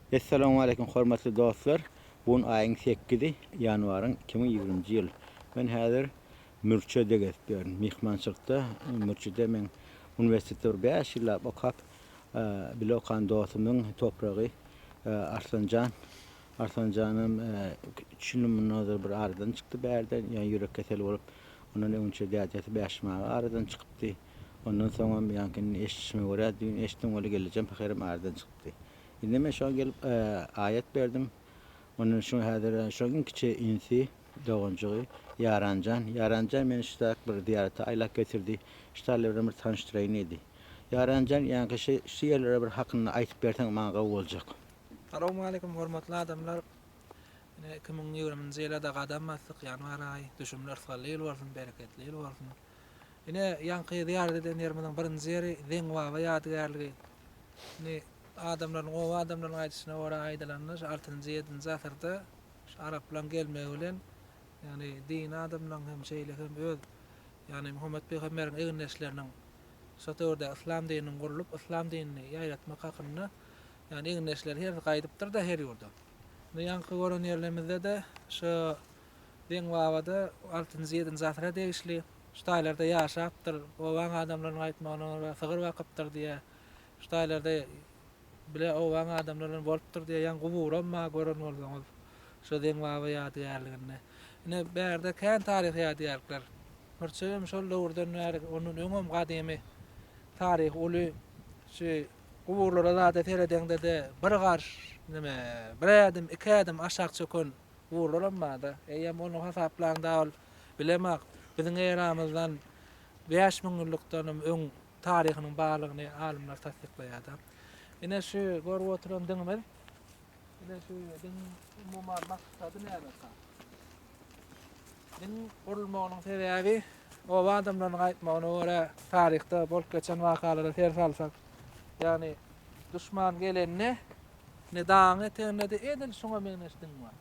Essalamu aleýkum hormatly dostlar. Bu gün aýyň sekizi, ýanwaryň 2020-nji ýyl. Men häzir Mürçede gezip ýörün. Myhmançylykda Mürçede meň uniwersitetde bir bäş ýyllap okap, bile okan dostumyň topragy Arslanjan. Arslanjanam üç ýyl mundan ozal bir aradan çykdy bärden, ýa ýürek keseli bolup. Ondan öňünçe dädesi Bäşim aga aradan çykypdy. Ondan soňam ýaňky indi eşidişime görä, düýn eşitdim weli gelnejem pahyram aradan çykypdy. Indi men şoňa gelip aýat berdim. Ondan şu häzir şoň iň kiçi inisi, doganjygy Ýaranjan. Ýaranjan meni şu tak bir zyýarata aýlap getirdi. Şu taýlar bilen bir tanyşdyraýyn diýdi. Ýaranjan ýaňky şu şu ýerlere bir hakynda aýtyp berseň maňa gowy boljak. Salowmaleýkim hormatly adamlar. Ine 2020-nji ýyla-da gadam basdyk, ýanwar aýy. Düşümli yrsgally ýyl bolsun, bereketli ýyl bolsun. Ine ýaňky zyýarat eden ýerimiziň birinji ýeri Zeňňibaba ýadygärligi. Indi adamlaryň, oba adamlarynyň aýdyşyna görä aýdylanda şu altynjy, ýedinji asyrda şu araplaryň gelmegi bilen, ýagny dini adamlaryň hem şeýle hem öz, ýagny Muhammet pygamberiň egindeşleriniň şo döwürde yslam dininiň gurlup, yslam dinini ýaýratmak hakynda, ýagny egindeşleri hersi gaýdypdyr-da her ýurda. Indi ýaňky gören ýerlerimizde-de şu Zeňňibabada altynjy, ýedinji asyra degişli şu taýlarda ýaşapdyr, obaň adamlarynyň aýtmagyna görä sygyr bakypdyr diýýär. Şu taýlarda bile obaň adamlary bilen bolupdyr diýýär. Ýaňy guburam bar gören bolsaňyz şu Zeňňibaba ýadygärliginde. Ine bärde kän taryhy ýadygärlikler. Mürçegem şol döwürden bäri, ondan öňem gadymy taryhy uly şu guburlara zada seredeňde-de bir garş neme bir ädim, iki ädim aşak çöken guburlaram bar-da. Eýýäm ony hasaplaňda ol bilemok biziň eramyzdan 5000 ýyllykdanam öň taryhynyň barlygyny alymlar tassyklaýar-da. Ine şu görüp oturan diňimiz, ine şu diňiň umuman maksady nämeka? Diň gurulmagynyň sebäbi oba adamlarynyň aýtmagyna görä taryhda bolup geçen wakalara ser salsak, ýagny duşman gelende ine dagyň eteginde-de edil şuňa meňzeş diň bar.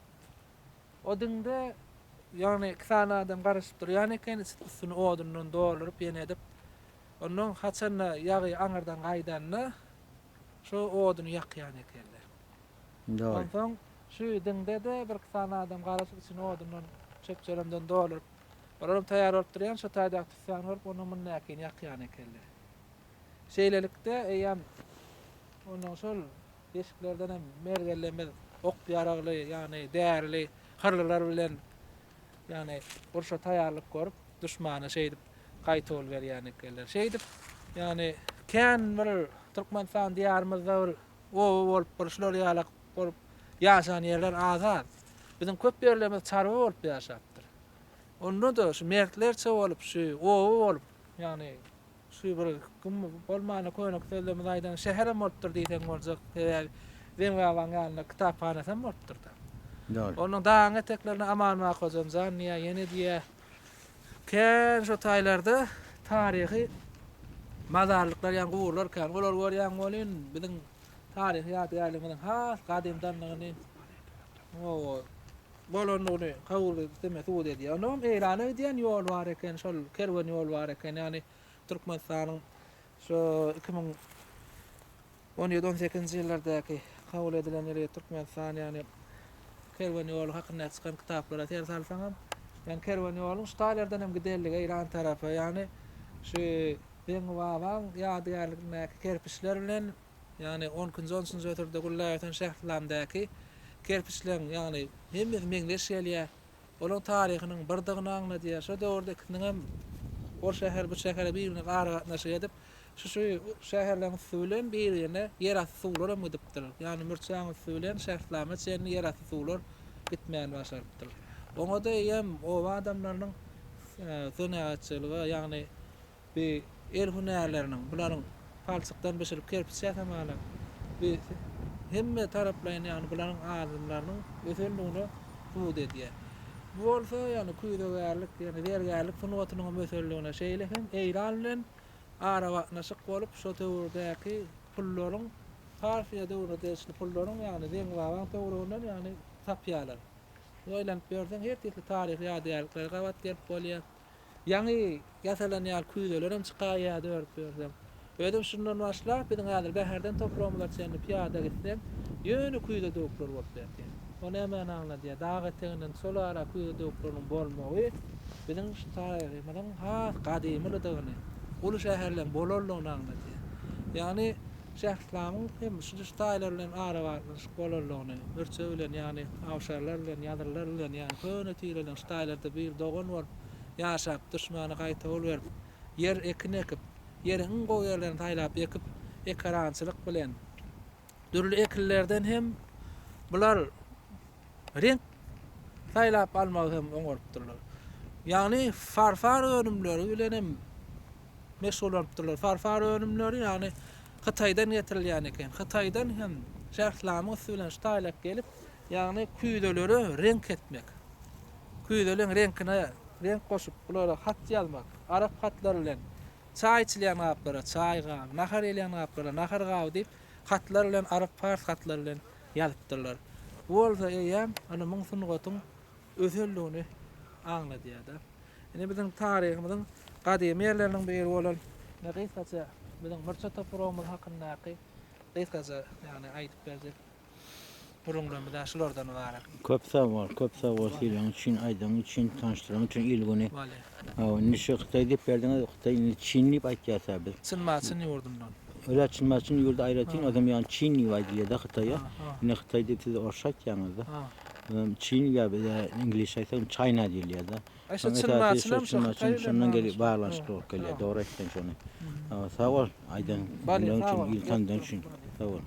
O diňde, ýagny iki sany adam garaşyp durýan eken, üstüni odundan dolduryp ýene edip. Onnoň haçanda ýagy aňyrdan gaýdanda, şo oduny ýakýan ekenler. Dogry. Onsoň şu diňde-de birki sany adam garaşyp içini odundan, çöp-çöremden dolduryp, olaram taýýar bolup durýan, şo taýdaky tüssäni görüp, onnoň mundakini ýakýan ekenler. Şeýlelikde, eýýäm onnoň şol Deşiklerden hem mergenlerimiz ok-ýaragly, ýagny därili hyrlylar bilen, ýagny urşa taýýarlyk görüp, duşmana şeýdip gaýtawul berýän ekenler. Şeýdip, ýagny kän bir Türkmenistan diýarymyzda bir oba bolup, bir şular ýalak bolup ýaşan ýerler az-az. Biziň köp ýerlerimiz çarwa bolup ýaşapdyr. Onda-da şu mertlerçe bolup, şu oba bolup, ýagny Şu bir kim bolmanda köne sözlerimizi aýdan şäherem bolupdyr diýseň boljak. Sebäbi Zeňňi babaň ýanynda kitaphanasam bolupdyr-da. Dogry. Onuň dagyň eteklerinde Aman Bakojam jan diýýär, ýene diýýär. Kän şo taýlarda taryhy mazarlyklar ýa guburlar kän. Olary görýäň welin biziň taryhy ýadygärligimiziň has gadymdandygyny oba bolandygyny kabul etme subut edýär. Onnoňam Eýrana gidýän ýol bar eken, şol kerwen ýol bar eken. Ýagny Türkmenistanyň şu 2017 18-nji ýyllardaky kabul edilen ýeri Türkmenistan ýagny kerwen ýoly hakynda çykan kitaplara ser salsaňam, ýagny kerwen ýoluň şu taýlardan hem gidenligi Eýran tarapa, ýagny şu Zeňňi babaň ýadygärligindäki kerpiçler bilen Ýagny on ikinji, on üçünji asyrda gülläp ösen Şährislamdaky kerpiçleriň, ýagny hemmesi meňzeş gelýär. Olaryň taryhynyň birdigini aňladýar. Şo döwürde ikisiniň hem ol şäher bu şähere bir-birine aragatnaşyk edip, şu-şu şäherleriň üsti bilen bir-birine ýerasty suwlar hem gidipdir. Ýagny Mürçäň üsti bilen Şährislama çenli ýerasty suwlar gitmäni başarypdyr. Oňa-da eýýäm oba adamlarynyň senagatçylyga, ýagny Bi el hünärleriniň, bularyň palçykdan bişirip kerpiç ýasamalyk, bi hemme taraplaýyn ýagny bularyň alymlarynyň ösendigini subut edýär. Bu bolsa ýagny küýzegärlik, ýagny zergärlik sungatynyň hem ösenligine, şeýle hem Eýran bilen aragatnaşyk bolup şo döwürdäki pullaryň Parfiýa döwrüne degişli pullaryň ýagny Zeňňibabaň töwereginden ýagny tapýarlar. Oýlanyp ýörseň her tüýsli taryhy ýadygärliklere gabat gelip bolýar. Ýaňy ýasalan ýaly küýzelerem çykaýýardy örüp ýörseň. Özem şundan başlap, biziň häzir Bäherden topragymyza çenli pyýada gitseň, ýöne küýze döwükler bolup ýatyr. O nämäni aňladýar? Dag eteginden şol ara küýze döwükleriniň bolmagy biziň şu taryhymyzyň has gadymylydygyny, uly şäherleň bolanlygyny aňladýar. Ýagny Şährislamyň hem şu taýlar bilen arabaglanyşyk bolanlygyny, mürçe bilen, ýagny awşarlar bilen, ýazyrlar bilen, ýagny köne tireleriň şu taýlarda bir dogan bolup ýaşap, duşmana gaýtawul berip, ýer ekin ekip, ýeriň iň gowy ýerlerini saýlap ekip, ekerançylyk bilen, dürli ekinlerden hem bular reňk saýlap almagy hem oňarypdyrlar. Ýagny farfor önümleri bilen hem meşgullanypdyrlar. Farfor önümleri ýagny Hytaýdan getirilýän eken. Hytaýdan hem Şährislamyň üsti bilen şu taýlak gelip, ýagny küýzelere reňk etmek. Küýzeleň reňkine reňk goşup, bulara hat ýazmak, arap hatlary bilen çaý içilýän gaplara çaý gaby, nahar iýilýän gaplara nahar gaby diýip, hatlar bilen arap-pars hatlary bilen ýazypdyrlar. Bu bolsa eýýäm ylymyň, sungatyň ösenligini aňladýar-da. Ine biziň taryhymyzyň gadymy ýerleriniň biri bolan ine gysgaça biziň Mürçe topragymyz hakyndaky gysgaça ýagny aýdyp berjek gürrüňlerimiz-ä şulardan ybarat. Köp sag bol, köp sag bol sylagyň üçin, aýdanyň üçin, tanyşdyranyň üçin il-güni. Wale. Hawa, indi şu Hytaý diýip berdiňiz, Hytaý indi Çin diýip aýtýas-a biz. Çyn-Maçyn ýurdundan. Öle Çyn-Maçyn ýurdy aýratyn, ozam ýagny Çin diýip aýdylýar-da Hytaýa. Indi Hytaý diýip siz orsça aýtýaňyz-da. Çin ýa bize iňlisçe aýtsak China diýilýär-de. Aý şu Çyn-Maçynam şu Hytaý bilen Şondan gelip baglanyşykly bolup gelýär. Dogry aýtdyň şony. Sag bol aýdan gürrüň üçin, il tanydan üçin. Sag bol.